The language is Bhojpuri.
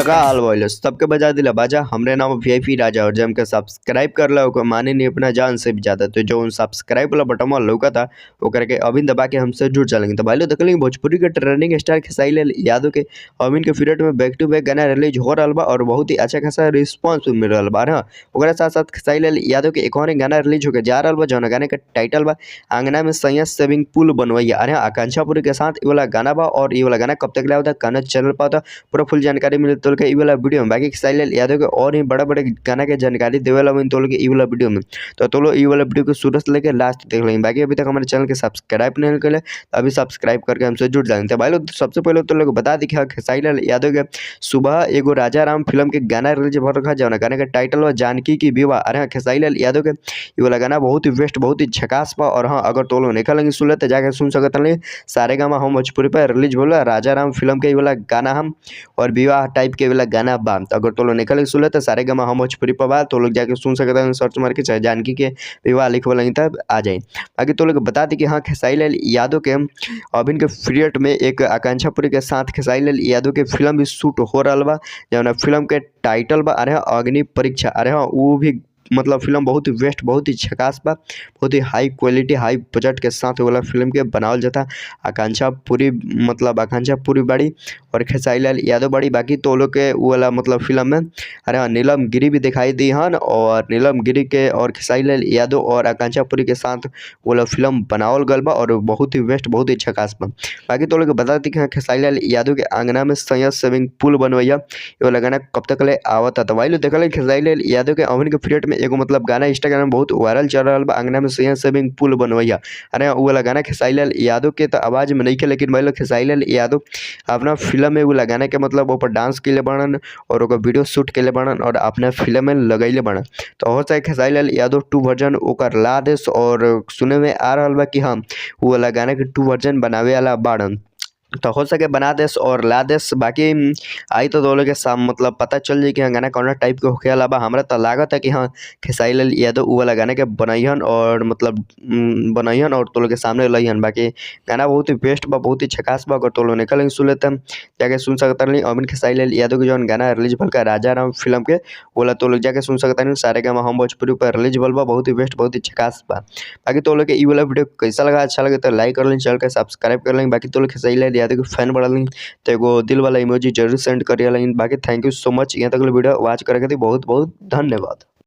का हाल भइल सबके बजा दिला बाजा। हमरे नाम वीआईपी राजा और जम के सब्सक्राइब कर ला ओकर माने नहीं अपना जान से भी ज्यादा। तो जो सब्सक्राइब वाला बटन लौकता ओकरा के अभी दबा के हमसे जुड़ चलेंगे। तो भाई लोग देखल भोजपुरी के ट्रेंडिंग स्टार खेसारी लाल यादव के अमीन के पीरियड में बैक टू बैक गाना रिलीज हो रहा बा और बहुत ही अच्छा खासा रिस्पॉन्स भी मिल रहा बा। हाँ, ओकरा साथ साथ खेसारी लाल यादव के एक और गाना रिलीज होकर जा रहा बा जौन गाने का टाइटल बा आंगना में सैया स्विमिंग पूल बनवैया। अरे हाँ, आकांक्षा पुरी के साथ ये वाला गाना बा और ये वाला गाना कब तक ले गाना चैनल पर आता पूरा फुल जानकारी मिले तो के वाला वीडियो में। बाकी खेसारी लाल यादव के और ही बड़ा बड़े गाना के जानकारी देवे ला तो के वाला वीडियो में। तो लो वाला वीडियो को शुरू से लेकर लास्ट देख लेंगे। बाकी अभी तक हमारे चैनल के सब्सक्राइब नहीं कर तो अभी सब्सक्राइब करके हमसे जुड़ जाएंगे। तो भाई लोग सबसे पहले तो लोग बता दी खेसारी लाल यादव के सुबह एगो राजा राम फिल्म के गाना रिलीज भर रखा जौन गाने का टाइटल बा जानकी की विवाह। अरे हाँ, खेसारी लाल यादव के ये वाला गाना बहुत ही बेस्ट बहुत ही झकास बा। और हाँ, अगर तो लोग नहीं लगे सुन ले तो जाके सुन सकत नहीं। सारे गामा हम भोजपुरी पर रिलीज होला राजा राम फिल्म के ये वाला गाना हम और विवाह टाइप के वाला गाना बा। तो अगर तो लोग नहीं लगे सुन ले तो सारे गामा हम भोजपुरी पर बा तो लोग जाके सुन सकते हैं। सर्च मार के चाहे जानकी के विवाह लिख वाला तब आ जाए। बाकी तो लोग बता दी कि हाँ, खेसारी लाल यादव के अभिन के पीरियड में एक आकांक्षा पुरी के साथ खेसारी लाल यादव के फिल्म भी शूट हो रहा बा जौन फिल्म के टाइटल बा अरे हाँ अग्नि परीक्षा। अरे हाँ, वो भी मतलब फिल्म बहुत ही बेस्ट बहुत ही झकास बा, बहुत ही हाई क्वालिटी हाई बजट के साथ वाला फिल्म के बनावल जाता। आकांक्षा पुरी मतलब आकांक्षा पुरी बाड़ी और खेसारी लाल यादव बाड़ी। बाकी तो लोग के वो वाला मतलब फिल्म में अरे हाँ नीलम गिरी भी दिखाई दी हन और नीलम गिरी के और खेसारी लाल यादव और आकांक्षा पुरी के साथ वो वाला फिल्म बनावल गल बा और बहुत ही बेस्ट बहुत ही झकास बा। बाकी तो लोग बता दी कि खेसारी लाल यादव के आंगना में सैया स्विमिंग पूल बनवैया ये वाला गाना कब तक ले आवता। तो भाई लोग देखल खेसारी लाल यादव के अभिन के पीरियड में एगो मतलब गाना इंस्टाग्राम में बहुत वायरल चल रहा बा आंगना में सैया स्विमिंग पूल बनवैया। अरे वो वाला गाना खेसारी लाल यादव के तो आवाज़ में नहीं खे, लेकिन भाई लोग खेसारी लाल यादव अपना फिल्म में वो गाना के मतलब ऊपर डांस के लिए बनन और ओकर वीडियो शूट के लिए बनन और अपना फिल्म में लगैले बनन। तो हो सके खेसारी लाल यादव 2 वर्जन ओकर ला देस और सुने में आ रहा बा कि हाँ वो वाला गाना के 2 वर्जन बनावे वाला बाड़न। तो हो सके बना देस और ला देस। बाकी आई तो दोनों के साम मतलब पता चल जाए कि हाँ गाना कौन टाइप के होखे वाला बा। हमरा तो लागत है कि हाँ खेसारी लाल यादव उ वाला गाना के बनैहन और मतलब बनैहन और तो लोग के सामने लैहन। बाकी गाना बहुत ही बेस्ट बा, बहुत ही झकास बा। अगर तो लोग निकल सुन लेते जाके सुन सकता नहीं। अमीन खेसारी लाल यादव के जौन गाना रिलीज भल का राजा राम फिल्म के वाला तो लोग जाके सुन सकता नहीं। सारे गामा हम भोजपुरी पर रिलीज भल बा, बहुत ही बेस्ट बहुत ही झकास बा। बाकी तो लोग के ई वाला वीडियो कैसा लगा, अच्छा लगे तो लाइक कर लें, चैनल के सब्सक्राइब कर लें। बाकी तो लोग खेसारी लाल यादव के फैन बढ़ा लें तो एगो दिल वाला इमोजी जरूर सेंड करिए। बाकी thank you so much, यहाँ तक वीडियो वॉच करे खातिर बहुत बहुत धन्यवाद।